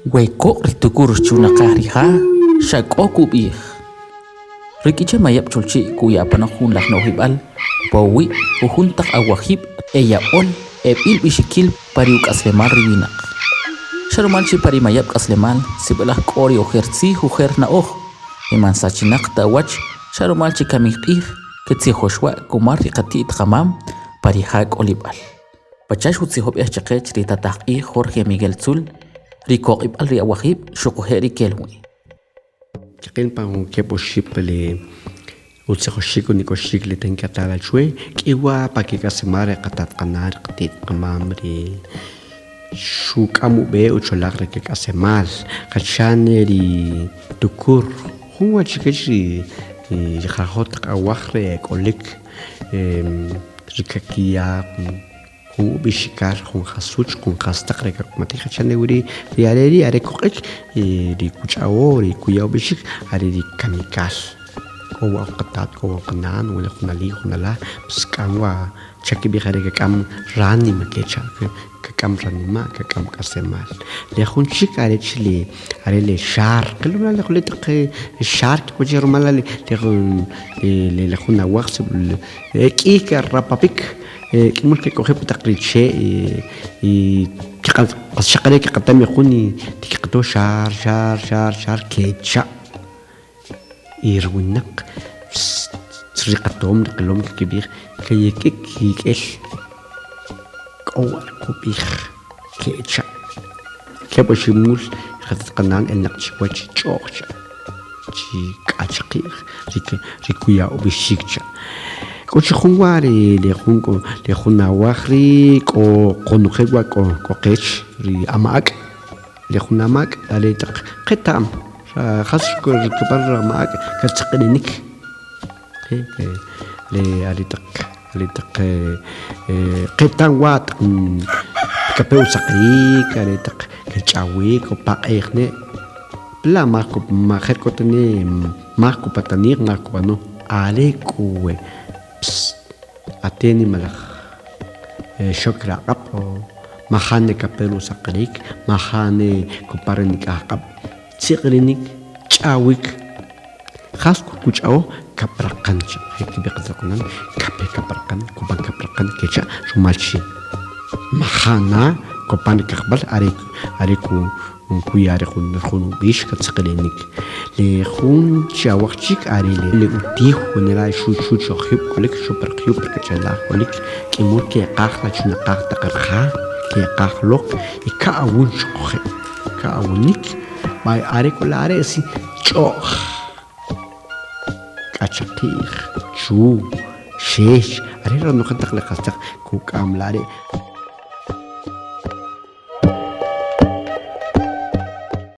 We koq' ri tukur chunaqaj ri ja, xa k'o kub'ij. Ri K'iche' Mayab' Cholchi' kuya apanoq jun laj no'jib'al pa uwi' jujun taq awajib' e ya'ol e b'il b'ixikil pa ri uk'aslemal ri winaq. Xa rumal chi pa ri mayab' k'aslemal sib'alaj k'o ri ojer tzij ojer na'oj e man sachinaq ta uwach xa rumal chi kamik q'ij ketzijox wa' kumal ri qati't qamam pa ri ja k'olib'al. Pacha' xutzijob'ej chaqech ri tataj q'ij Jorge Miguel Tzul, ri koq'ib'al ri awajib' xuquje' ri kel wi. Chaqin pa jun keb' oxib' le utzijoxik unik'oxik le tinkatala chwe, k'i wa' pa kik'aslemal ri qatat qanan, ri qati't qamam ri xuk'am ub'e ucholaj ri kik'aslemal, jacha ne ri tukur, jun wa' chikech ri jalajoj taq awaj re e k'olik ri kakiya Jun ub'ixikal, jun jasuch, jun jastaq re kak'ulmataj jacha ne wiri' ri are' ri' are koq'ik ri kuch'awo, ri kuya ub'ixik are ri kamikal. K'o wa' jun qatat, k'o wa' jun qanan, wene' jun ali, jun ala, pues kk'am wa' cha kib'ij are kak'am ranima kecha', kak'am ranima', kak'am k'aslemal. Le jun chik are chi le are le xar, qilom la' le jun taq xar kik'oji rumal la' le jun le jun awaj e k'i karapapik. K'i mul kek'oji' pa taq ri che' y qas xaq are kiqatam jun y tikiqato xar, xar, xar, xar kecha' y ri winaq ri qatom ri qilom kkib'ij keyek'ik kik'el k'o wa' kub'ij kecha' keb' oxib' mul qatat qanan elnaq chiwach ch'o'j cha' chi k'achaqi'j ri kuya ub'ixik cha'. K'o chi jun wa' ri le jun k'o le jun awaj ri' k'o qonojel wa' k'o k'o qech ri ama' ak', le jun ama' ak' are taq qeta'm jas kib'an ri ama' ak' katzaqininik le are taq are taq qeta'm wa' taq kape usaqarik are taq kach'awik o paq'ij ne' la maj jer k'o ta ne maj kupatanij maj kub'ano are k'u we ate nimalaj xok ri aq'ab' o maja' ne kape ri usaqarik maja' ne kopan ri nik'aj aq'ab' tziq'rinik ch'awik jas k'u kuch'awo kapraqan cha' je kib'ij qatz qanan kape kapraqan kub'an kapraqan kecha' rumal chi maja' na kopan ri kajb'al are are ku kuya ri jun jun ub'ix katziqirinik le jun chi awaj chik are le utiw wene la' xu xu chojib' k'olik xu pa ri jyub' pa ri k'ache'laj k'olik k'i mul keqaj la chunaqaj taq ri ja keqaj loq y ka'awun xuquje' ka'awunik va are k'u la' are' si ch'o'j k'achaqi'j, chu, xex, are ronojel taq le jastaq kuk'am la' are'.